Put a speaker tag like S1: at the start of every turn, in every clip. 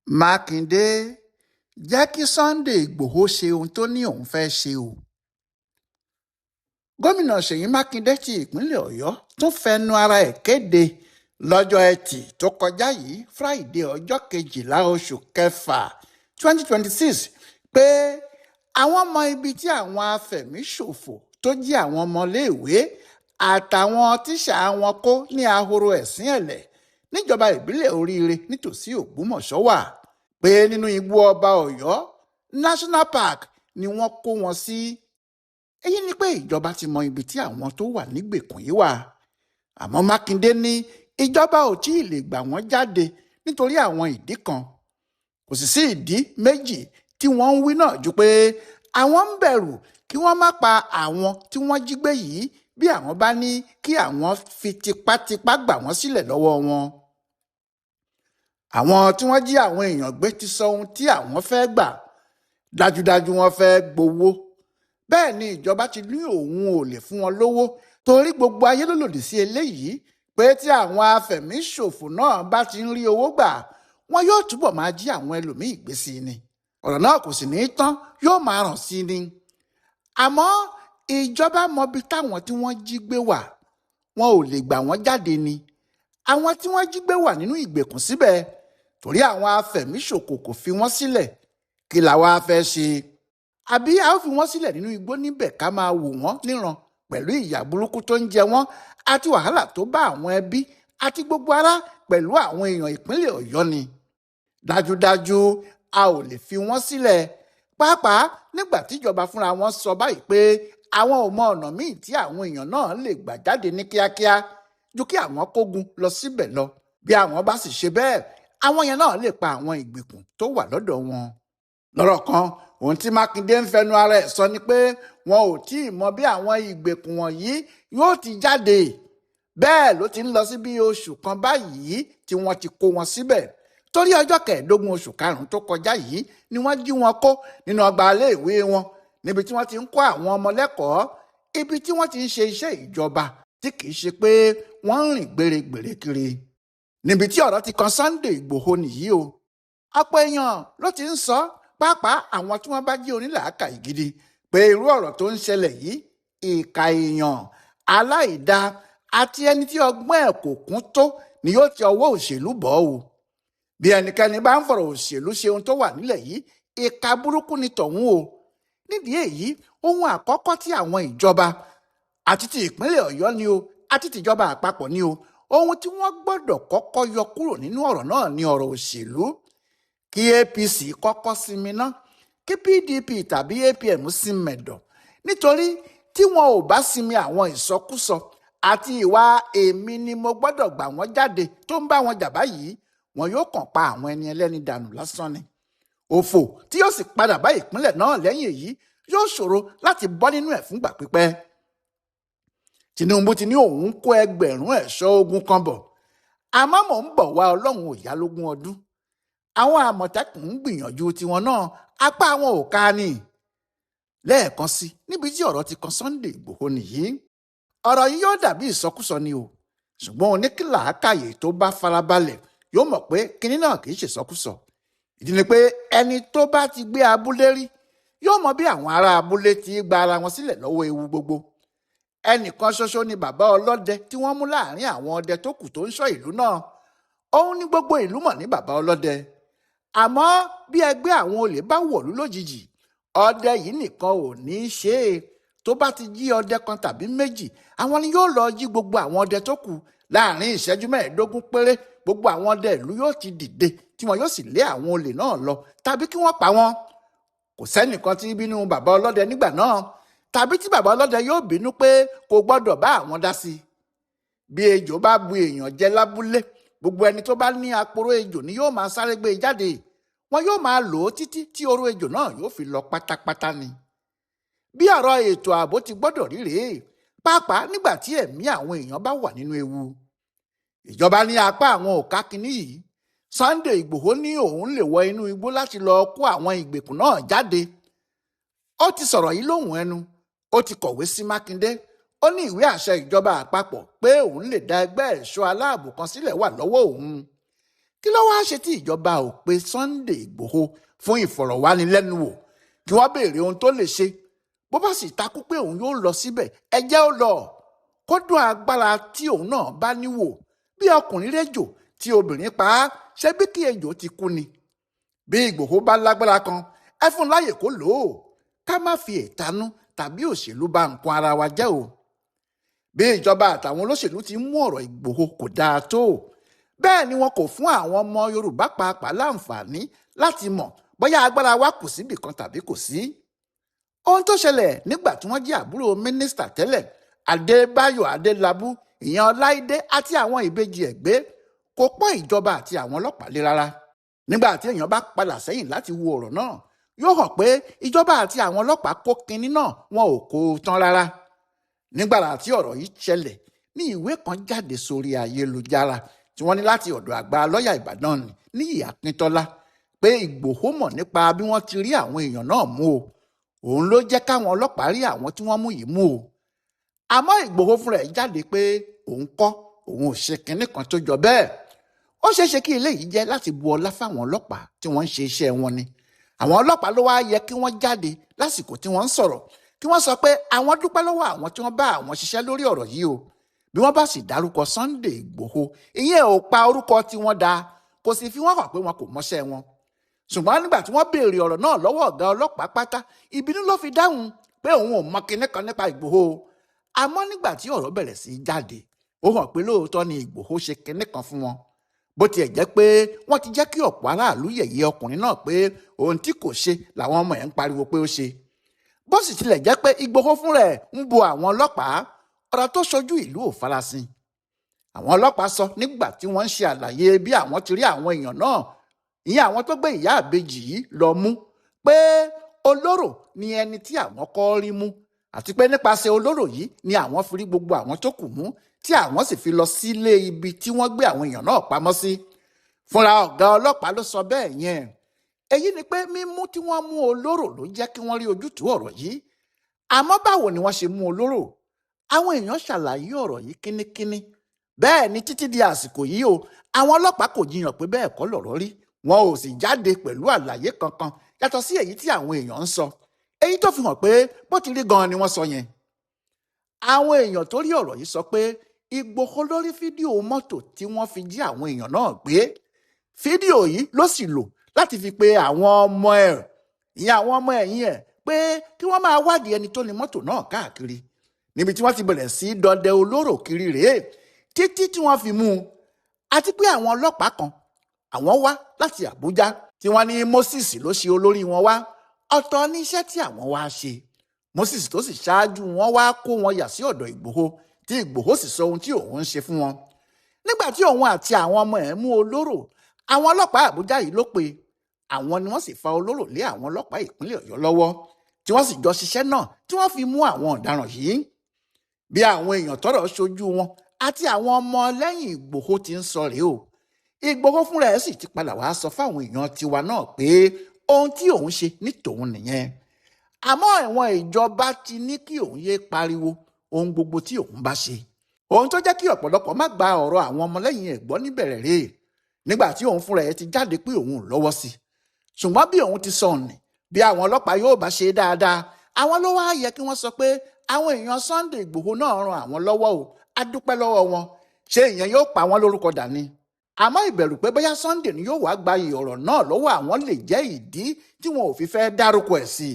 S1: Mákindé, jẹ́ kí Sunday Igbodò ṣe ohun tó ní òun fẹ́ẹ́ ṣe o. Gómìnà Ṣèyí Mákindé ti ìpínlẹ̀ Ọ̀yọ́ tún fẹnu ara ẹ̀ kéde lọ́jọ́ Etí tó kọjá yìí, Friday, ọjọ́ 12 oṣù kẹfà 2026, pé àwọn mọ ibi tí àwọn afẹ̀míṣòfò tó jí àwọn ọmọléèwé àtàwọn tíṣà wọn kó ní Ahoro Ẹ̀sìn-Ẹ̀lẹ̀ níjọba ìbílẹ̀ Oríire nítòsí Ògbómọ̀ṣọ́ wà, pé nínú igbó ọba Ọ̀yọ́ National Park ni wọ́n kó wọn sí. Èyí ni pé ìjọba ti mọ ibi tí àwọn tó wà nígbèkùn yìí wà. Àmọ́ Mákindé ní ìjọba ò tí ì lè gbà wọ́n jáde nítorí àwọn ìdí kan. Kò sì sí ìdí méjì tí wọ́n ń wí náà ju pé àwọn ń bẹ̀rù kí wọ́n má pa àwọn tí wọ́n jí gbé yìí bí àwọn bá ní kí àwọn fi tipátipá gbà wọ́n sílẹ̀ lọ́wọ́ wọn. Àwọn tí wọ́n jí àwọn èèyàn gbé ti sọ ohun tí àwọn fẹ́ gbà. Dájúdájú wọ́n fẹ́ gbowó. Bẹ́ẹ̀ ni ìjọba ti ní òun ò lè fún wọn lówó torí gbogbo ayé ló lòdì sí eléyìí, pé tí àwọn afẹ̀míṣòfò náà bá ti ń rí owó gbà, wọn yóò túbọ̀ máa jí àwọn ẹlòmíì gbé sí i ni. Ọ̀rọ̀ náà kò sì ní í tán, yóò máa ràn sí i ni. Àmọ́ ìjọba mọbi táwọn tí wọ́n jí gbé wà, wọn ò lè gbà wọ́n jáde ni. Àwọn tí wọ́n jí gbé wà nínú ìgbèkùn síbẹ̀ torí àwọn afẹ̀míṣòfò kò fi wọ́n sílẹ̀. Kí làwa fẹ́ ṣe? Àbí a ó fi wọ́n sílẹ̀ nínú igbó níbẹ̀ ká máa wò wọ́n níran pẹ̀lú ìyà burúkú tó ń jẹ wọ́n àti wàhálà tó bá àwọn ẹbí àti gbogbo ará pẹ̀lú àwọn èèyàn ìpínlẹ̀ Ọ̀yọ́ ni? Dájúdájú a ò lè fi wọ́n sílẹ̀, pàápàá nígbà tíjọba fúnra wọn sọ báyìí pé àwọn ò mọ ọ̀nà míì tí àwọn èèyàn náà lè gbà jáde ní kíákíá ju kí àwọn kógun lọ síbẹ̀ lọ. Bí àwọn bá sì ṣe bẹ́ẹ̀, àwọn yẹn náà lè pa àwọn ìgbèkùn tó wà lọ́dọ̀ wọn. Lọ́rọ̀ kan, ohun tí Mákindé ń fẹnu ara ẹ̀ sọ ni pé wọn ò tí ì mọ bí àwọn ìgbèkùn wọ̀nyí yóò ti jáde. Bẹ́ẹ̀ ló ti ń lọ sí bí oṣù kan báyìí tí wọ́n ti kó wọn síbẹ̀, torí ọjọ́ 15 oṣù karùn-ún tó kọjá yìí ni wọ́n jí wọn kó nínú ọgbà iléèwé wọn, níbi tí wọ́n ti ń kọ́ àwọn ọmọ lẹ́kọ̀ọ́, ibi tí wọ́n ti ń ṣe iṣẹ́ ìjọba tí kì í ṣe pé wọ́n ń rìn gbèrègbèrè kiri. Níbi tí ọ̀rọ̀ ti kan Sunday Ìgbòho nìyí o. Ọ̀pọ̀ èèyàn ló ti ń sọ, pàápàá àwọn tí wọ́n bá jí onílàákàyè gidi, pé irú ọ̀rọ̀ tó ń ṣẹlẹ̀ yìí, ìkà èèyàn aláìda àti ẹni tí ọgbọ́n ẹ̀ kò kún tó ni yóò ti ọwọ́ òṣèlú bọ̀ o. Bí ẹnikẹ́ni bá ń fọ̀rọ̀ òṣèlú ṣe ohun tó wà nílẹ̀ yìí, ìkà burúkú ni tọ̀hún o. Nídìí èyí, ohun àkọ́kọ́ tí àwọn ìjọba àti ti ìpínlẹ̀ Ọ̀yọ́ ni o, àti tìjọba àpapọ̀ ni o, ohun tí wọ́n gbọ́dọ̀ kọ́kọ́ yọ kúrò nínú ọ̀rọ̀ náà ni ọ̀rọ̀ òṣèlú. Kí APC kọ́kọ́ sinmi ná, kí PDP tàbí APM sinmẹ̀dọ̀, nítorí tí wọn ò bá sinmi àwọn ìsọkúsọ àti ìwà èmi ni mo gbọ́dọ̀ gbà wọ́n jáde tó ń bá wọn jà báyìí, wọn yóò kàn pa àwọn ẹni ẹlẹ́ni dànù lásán ni. Òfò tí yóò sì padà bá ìpínlẹ̀ náà lẹ́yìn èyí yóò ṣòro láti bọ́ nínú ẹ̀ fúngbà pípẹ́. Tinubu ti ní òun kó ẹgbẹ̀rún ẹ̀ṣọ́ ogun kan bọ̀, àmọ́ mò ń bọ̀ wá Ọlọ́run ò yá lógún ọdún. Àwọn Àmọ̀tẹ́kùn ń gbìyànjú tiwọn náà, apá wọn ò ká ni. Lẹ́ẹ̀kan sí, níbi tí ọ̀rọ̀ ti kan Sunday Ìgbòho nìyí. Ọ̀rọ̀ yìí yóò dàbí ìsọkúsọ ni o, ṣùgbọ́n oníkìlàákàyè tó bá farabalẹ̀ yóò mọ̀ pé kinní náà kì í ṣe ìsọkúsọ. Ìdí ni pé ẹni tó bá ti gbé abúlé rí yóò mọ bí àwọn ará abúlé ti gba ara wọn sílẹ̀ lọ́wọ́ ewu gbogbo. Ẹnìkan ṣoṣo ni bàbá ọlọ́dẹ tí wọ́n mú láàrin àwọn ọdẹ tó kù tó ń ṣọ́ ìlú náà. Òun ní gbogbo ìlú mọ̀ ní bàbá ọlọ́dẹ. Àmọ́ bí ẹgbẹ́ àwọn olè bá wọ̀lú lójijì, ọdẹ yìí nìkan ò ní í ṣe é. Tó bá ti jí ọdẹ kan tàbí méjì, àwọn ni yóò lọ jí gbogbo àwọn ọdẹ tó kù. Láàrin ìṣẹ́jú 15 péré, gbogbo àwọn ọdẹ ìlú yóò ti dìde tí wọn yóò sì lé àwọn olè náà lọ tàbí kí wọ́n pa wọ́n. Kò sẹ́nìkan tí bínú bàbá ọlọ́dẹ nígbà náà, tàbí tí bàbá ọlọ́dẹ yóò bínú pé kò gbọ́dọ̀ bá àwọn dá sí i. Bí ejò bá bu èèyàn jẹ lábúlé, gbogbo ẹni tó bá ní aporó ejò ni yóò máa sáré gbé e jáde. Wọn yóò máa lò ó títí tí oró ejò náà yóò fi lọ pátápátá ni. Bí ọ̀rọ̀ ètò ààbò ti gbọ́dọ̀ rí rèé, pàápàá nígbà tí ẹ̀mí àwọn èèyàn bá wà nínú ewu. Ìjọba ní apá àwọn ò ká kinní yìí. Sunday Ìgbòho ní òun lè wọ inú igbó láti lọ kó àwọn ìgbèkùn náà jáde. Ó ti sọ̀rọ̀ yìí lóhùn ẹnu, ó ti kọ̀wé sí Mákindé. Ó ní ìwé àṣẹ ìjọba àpapọ̀ pé òun lè dá ẹgbẹ́ ẹ̀ṣọ́ aláàbò kan sílẹ̀ wà lọ́wọ́ òun. Kí ló wáá ṣe tí ìjọba ò pe Sunday Ìgbòho fún ìfọ̀rọ̀wánilẹ́nuwò kí wọ́n béèrè ohun tó lè ṣe? Bó bá sì takú pé òun yóò lọ síbẹ̀, ẹ jẹ́ ó lọ, kó dún agbára tí òun náà bá níwò. Bí ọkùnrin réjò tí obìnrin pa á, ṣé bí kí ejò ti kú ni? Bí Ìgbòho bá lágbára kan, ẹ fún un láyè kó lò ó. Ká má fi ìtanú tàbí òṣèlú ba nǹkan ara wa jẹ́ o. Bí ìjọba àtàwọn olóṣèlú ti mú ọ̀rọ̀ Ìgbòho kò dáa tó, bẹ́ẹ̀ ni wọn kò fún àwọn ọmọ Yorùbá pàápàá láǹfààní láti mọ̀ bóyá agbára wa kù síbì kan tàbí kò sí. Ohun tó ṣẹlẹ̀ nígbà tí wọ́n jí àbúrò mínísítà tẹ́lẹ̀ Adébáyọ̀ Adélábù, ìyẹn Ọláìdé, àti àwọn ìbejì ẹ̀ gbé kò pọ́n ìjọba àti àwọn ọlọ́pàá lé rárá. Nígbà tí èèyàn bá padà sẹ́yìn láti wo ọ̀rọ̀ náà, yóò hàn pé ìjọba àti àwọn ọlọ́pàá kó kinní náà, wọn ò kó o tán rárá. Nígbà tí ọ̀rọ̀ yìí ṣẹlẹ̀ ní ìwé kan jáde sórí ayélujára tí wọ́n ní láti ọ̀dọ̀ àgbà lọ́ọ̀yà Ìbàdàn Níyì Akíntọ́lá pé Ìgbòho mọ̀ nípa bí wọ́n ti rí àwọn èèyàn náà mú o, òun ló jẹ́ káwọn ọlọ́pàá rí àwọn tí wọ́n mú yìí mú o. Àmọ́ Ìgbòho fúnra ẹ̀ jáde pé òun kọ́, òun ò ṣe kinní kan tó jọ bẹ́ẹ̀. Ó ṣeé ṣe kí eléyìí jẹ́ láti bu ọlá fáwọn ọlọ́pàá tí wọ́n ń ṣe iṣẹ́ wọn ni. Àwọn ọlọ́pàá ló wáá yẹ kí wọ́n jáde lásìkò tí wọ́n ń sọ̀rọ̀, kí wọ́n sọ pé àwọn dúpẹ́ lọ́wọ́ àwọn tí wọ́n bá àwọn ṣiṣẹ́ lórí ọ̀rọ̀ yìí o. Bí wọ́n bá sì dárúkọ Sunday Ìgbòho, ìyẹn ò pa orúkọ tí wọ́n dá, kò sì fi wọ́n hàn pé wọn kò mọṣẹ́ wọn. Ṣùgbọ́n nígbà tí wọ́n béèrè ọ̀rọ̀ náà lọ́wọ́ ọ̀gá ọlọ́pàá pátá, ìbínú ló fi dáhùn pé òun ò mọ kinní kan nípa Ìgbòho. Àmọ́ nígbà tí ọ̀rọ̀ bẹ̀rẹ̀ sí í jáde, ó hàn pé lóòótọ́ ni Ìgbòho ṣe kinní kan fún wọn. Bó tiẹ̀ jẹ́ pé wọ́n ti jẹ́ kí ọ̀pọ̀ aráàlú yẹ̀yẹ́ ọkùnrin náà pé ohun tí kò ṣe làwọn ọmọ ẹ̀ ń pariwo pé ó ṣe. Bó sì tilẹ̀ jẹ́ pé Ìgbòho fúnra ẹ̀ ń bo àwọn ọlọ́pàá, ọ̀rọ̀ tó ṣojú ìlú ò farasin. Àwọn ọlọ́pàá sọ nígbà tí wọ́n ń ṣe àlàyé bí àwọn ti rí àwọn èèyàn náà, ìyẹn àwọn tó gbé ìyá àbejì yìí lọ mú, pé olóró ni ẹni tí àwọn kọ́ rí mú, àti pé nípasẹ̀ olóró yìí ni àwọn fi rí gbogbo àwọn tó kù mú, tí àwọn sì fi lọ sílé ibi tí wọ́n gbé àwọn èèyàn náà pamọ́ sí. Fúnra ọ̀gá ọlọ́pàá ló sọ bẹ́ẹ̀ yẹn. Èyí ni pé mímú tí wọ́n mú olóró ló jẹ́ kí wọ́n rí ojútùú ọ̀rọ̀ yìí. Àmọ́ báwo ni wọ́n ṣe mú olóró? Àwọn èèyàn ṣàlàyé ọ̀rọ̀ yìí kínníkínní. Bẹ́ẹ̀ ni títí di àsìkò yìí o, àwọn ọlọ́pàá kò jiyàn pé bẹ́ẹ̀ kọ́ lọ̀rọ̀ rí. Wọn ò sì jáde pẹ̀lú àlàyé kankan yàtọ̀ sí èyí tí àwọn èèyàn ń sọ. Èyí tó fi hàn pé bó ti rí gan-an ni wọ́n sọ yẹn. Àwọn èèyàn tó rí ọ̀rọ̀ yìí sọ pé Ìgbòho lórí fídíò mọ́tò tí wọ́n fi jí àwọn èèyàn náà gbé. Fídíò yìí ló sì lò láti fi pe àwọn ọmọ ẹ̀, ìyẹn àwọn ọmọ ẹ̀yìn ẹ̀, pé kí wọ́n máa wádìí ẹni tó ní mọ́tò náà káàkiri. Níbi tí wọ́n ti bẹ̀rẹ̀ sí dọdẹ olóró kiri rèé títí tí wọ́n fi mú un. Àti pé àwọn ọlọ́pàá kan, àwọn wá láti Àbújá tí wọ́n ní Moses ló ṣe olórí wọn wá. Ọ̀tọ̀ ní iṣẹ́ tí àwọn wá ṣe. Moses tó sì ṣáájú wọn wá kó wọn yà sí ọ̀dọ̀ Ìgbòho, tí Ìgbòho sì sọ ohun tí òun ń ṣe fún wọn. Nígbà tí òun àti àwọn ọmọ ẹ̀ mú olóró, àwọn ọlọ́pàá Àbújá yìí ló pe. Àwọn ni wọ́n sì fa olóró lé àwọn ọlọ́pàá ìpínlẹ̀ Ọ̀yọ́ lọ́wọ́, tí wọ́n sì jọ ṣiṣẹ́ náà tí wọ́n fi mú àwọn ọ̀daràn yìí. Bí àwọn èèyàn tọ́rọ̀ ṣojú wọn àti àwọn ọmọ lẹ́yìn Ìgbòho ti ń sọ rèé o. Ìgbòho fúnra ẹ̀ sì ti padà wá sọ fáwọn èèyàn tiwa náà pé ohun tí òun ṣe ní tòun nìyẹn. Àmọ́ ẹ̀wọ̀n ìjọba ti ní kí òun yéé pariwo ohun gbogbo tí òun bá ṣe. Ohun tó jẹ́ kí ọ̀pọ̀lọpọ̀ má gba ọ̀rọ̀ àwọn ọmọlẹ́yìn ẹ̀ gbọ́ níbẹ̀rẹ̀ rèé, nígbà tí òun fúnra ẹ̀ ti jáde pé òun ò lọ́wọ́ sí. Ṣùgbọ́n bí òun ti sọ ọ̀nì, bí àwọn ọlọ́pàá yóò bá ṣe dáadáa, àwọn ló wáá yẹ kí wọ́n sọ pé àwọn èèyàn Sunday Ìgbòho náà ran àwọn lọ́wọ́ o, á dúpẹ́ lọ́wọ́ wọn. Ṣé ìyẹn yóò pa wọ́n lórúkọ dà ni? Àmọ́ ìbẹ̀rù pé bóyá Sunday ni yóò wá gba ọ̀rọ̀ náà lọ́wọ́ àwọn lè jẹ́ ìdí tí wọn ò fi fẹ́ dárúkọ ẹ̀ sí,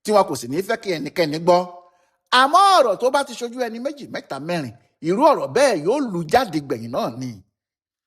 S1: tí wọn kò sì ní fẹ́ kí ẹnikẹ́ni gbọ́. Àmọ́ ọ̀rọ̀ tó bá ti ṣojú ẹni méjì mẹ́ta mẹ́rin, irú ọ̀rọ̀ bẹ́ẹ̀ yóò lu jáde gbẹ̀yìn náà ni.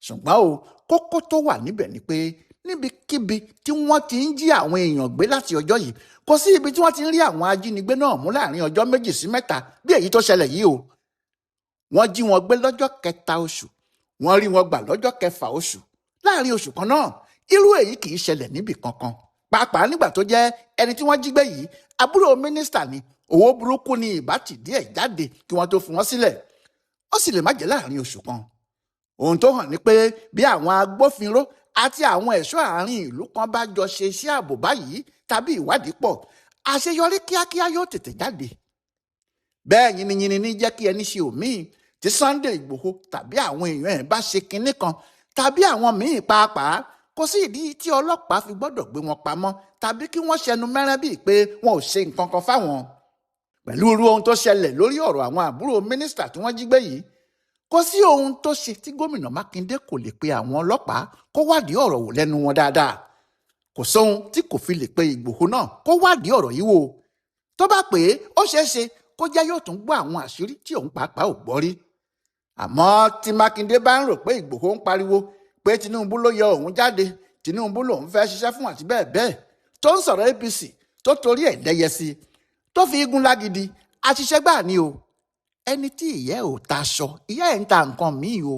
S1: Ṣùgbọ́n o, kókó tó wà níbẹ̀ ni pé níbikíbi tí wọ́n ti ń jí àwọn èèyàn gbé láti ọjọ́ yìí, kò sí ibi tí wọ́n ti ń rí àwọn ajínigbé náà mú láàrin ọjọ́ 2 sí 3 bí èyí tó ṣẹlẹ̀ yìí o. Wọ́n jí wọn gbé lọ́jọ́ 3 oṣù, wọ́n rí wọn gbà lọ́jọ́ 6 oṣù. Láàrin oṣù kan náà, irú èyí kì í ṣẹlẹ̀ níbì kankan. Pàápàá nígbà tó jẹ́ ẹni tí wọ́n jí gbé yìí, àbúrò mínísítà ni, owó burúkú ni ìbá ti díẹ̀ jáde kí wọ́n tó fi wọ́n sílẹ̀. Ó sì lè má jẹ́ láàrin oṣù kan. Ohun tó hàn ni pé bí àwọn agbófinró àti àwọn ẹ̀ṣọ́ àárín ìlú kan bá jọ ṣe iṣẹ́ ààbò báyìí tàbí ìwádìí pọ̀, àṣeyọrí kíákíá yóò tètè jáde. Bẹ́ẹ̀ yìnyínyìnyín ní jẹ́ kí ẹni ṣe òmíì tí Sunday Ìgbòho tàbí àwọn èèyàn ẹ̀ bá ṣe kinní kan tàbí àwọn míì pàápàá, kò sí ìdí tí ọlọ́pàá fi gbọ́dọ̀ gbé wọn pamọ́ tàbí kí wọ́n ṣẹnu mẹ́rán bíi pé wọn ò ṣe nǹkan kan fáwọn. Pẹ̀lú irú ohun tó ṣẹlẹ̀ lórí ọ̀rọ̀ àwọn àbúrò mínísítà tí wọ́n jí gbé yìí, kò sí ohun tó ṣe tí gómìnà Mákindé kò lè pe àwọn ọlọ́pàá kó wádìí ọ̀rọ̀ wò lẹ́nu wọn dáadáa. Kò sóhun tí kò fi lè pe Ìgbòho náà kó wádìí ọ̀rọ̀ yìí wò. Tó bá pè é, ó ṣeé ṣe kó jẹ́ yóò tún gbọ́ àwọn àṣírí tí òun pàápàá ò gbọ́ rí. Àmọ́ tí Mákindé bá ń rò pé Ìgbòho ń pariwo pé Tinubu ló yọ òun jáde, Tinubu lòun fẹ́ ṣiṣẹ́ fún àti bẹ́ẹ̀ bẹ́ẹ̀, tó ń sọ̀rọ̀ APC tó torí ẹ̀ dẹ́yẹ sí i, tó fi igun lágidi, àṣìṣe gbáà ni o. Ẹni tí ìyẹ́ ò taṣọ, ìyá ẹ̀ ń ta nǹkan míì o.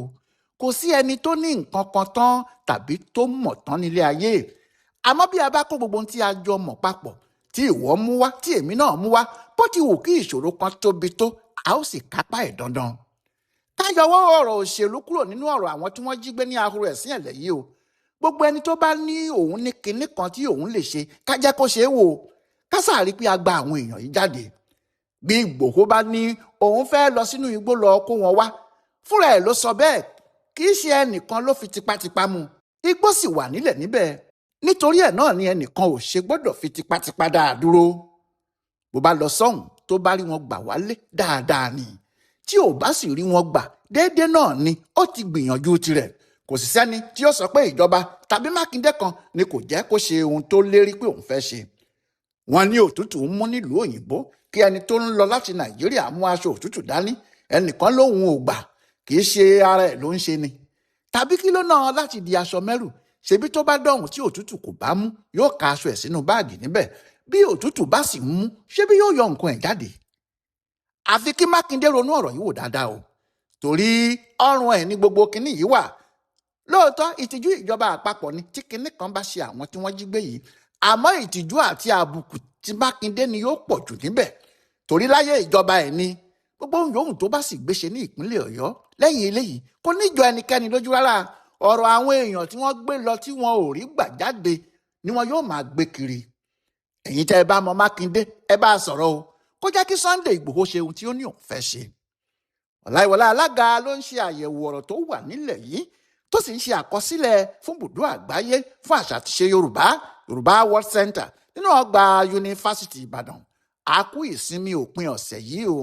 S1: Kò sí ẹni tó ní nǹkan kan tán tàbí tó mọ̀ tán nílé ayé. Àmọ́ bí a bá kó gbogbo ohun tí a jọ mọ̀ papọ̀, tí ìwọ mú wá, tí èmi náà mú wá, bó ti wù kí ìṣòro kan tóbi tó, a ó sì kápá ẹ̀ dandan. Ká yọwọ́ ọ̀rọ̀ òṣèlú kúrò nínú ọ̀rọ̀ àwọn tí wọ́n jí gbé ní ahoro ẹ̀sìn ẹ̀lẹ́ yìí o. Gbogbo ẹni tó bá ní òun ní kinní kan tí òun lè ṣe, ká jẹ́ kó ṣe é wò. Ká sáà rí pé a gba àwọn èèyàn yìí jáde. Bí Ìgbòho bá ní òun fẹ́ lọ sínú igbó lọ kó wọn wá, fúnra ẹ̀ ló sọ bẹ́ẹ̀, kì í ṣe ẹnìkan ló fi tipátipá mú. Igbó sì wà nílẹ̀ níbẹ̀. Nítorí ẹ̀ náà ni ẹnìkan ò ṣe gbọ́dọ̀ fi tipátipá dáa dúró. Bó bá lọ sọ́hùn tó bá rí wọn gbà wálé dáadáa ni. Tí ò bá sì rí wọn gbà déédéé náà ni ó ti gbìyànjú tirẹ̀. Kò sì sẹ́ni tí ó sọ pé ìjọba tàbí Mákindé kan ni kò jẹ́ kó ṣe ohun tó lérí pé òun fẹ́ ṣe. Wọ́n ní òtútù ń mú nílùú òyìnbó kí ẹni tó ń lọ láti Nàìjíríà mú aṣọ òtútù dání, ẹnìkan lóhun ò gbà, kì í ṣe ara ẹ̀ ló ń ṣe ni. Tàbí kí ló náà láti di aṣọ mẹ́rù, ṣebí tó bá dọ̀hùn tí òtútù kò bá mú, yóò ka aṣọ ẹ̀ sínú báàgì níbẹ̀. Bí òtútù bá sì ń mú, ṣebí yóò yọ nǹkan ẹ̀ jáde. Àfi kí Mákindé ronú ọ̀rọ̀ yìí wò dáadáa o, torí ọrùn ẹ̀ ní gbogbo kinní yìí wà. Lóòótọ́ ìtìjú ìjọba àpapọ̀ ni tí kinní kan bá ṣe àwọn tí wọ́n jí gbé yìí, àmọ́ ìtìjú àti àbùkù tí Mákindé ni yóò pọ̀ jù níbẹ̀. Torí láyé ìjọba ẹ̀ ni gbogbo ohun yòówù tó bá sì gbéṣe ní ìpínlẹ̀ Ọ̀yọ́ lẹ́yìn eléyìí kò ní jọ ẹnikẹ́ni lójú rárá. Ọ̀rọ̀ àwọn èèyàn tí wọ́n gbé lọ tí wọn ò rí gbà jáde ni wọn yóò máa gbé kiri. Ẹ̀yin tẹ́ ẹ bá mọ Mákindé, ẹ bá a sọ̀rọ̀ o, kó jẹ́ kí Sunday Ìgbòho ṣe ohun tí ó ní òun fẹ́ ṣe. Ọláìwọlá Alága ló ń ṣe àyẹ̀wò ọ̀rọ̀ tó wà nílẹ̀ yìí, tó sì ń ṣe àkọsílẹ̀ fún bùdó àgbáyé fún àṣà àti ìṣe Yorùbá, Yorùbá World Center nínú ọgbà Yunifásítì Ìbàdàn. A kú ìsinmi òpin ọ̀sẹ̀ yìí o.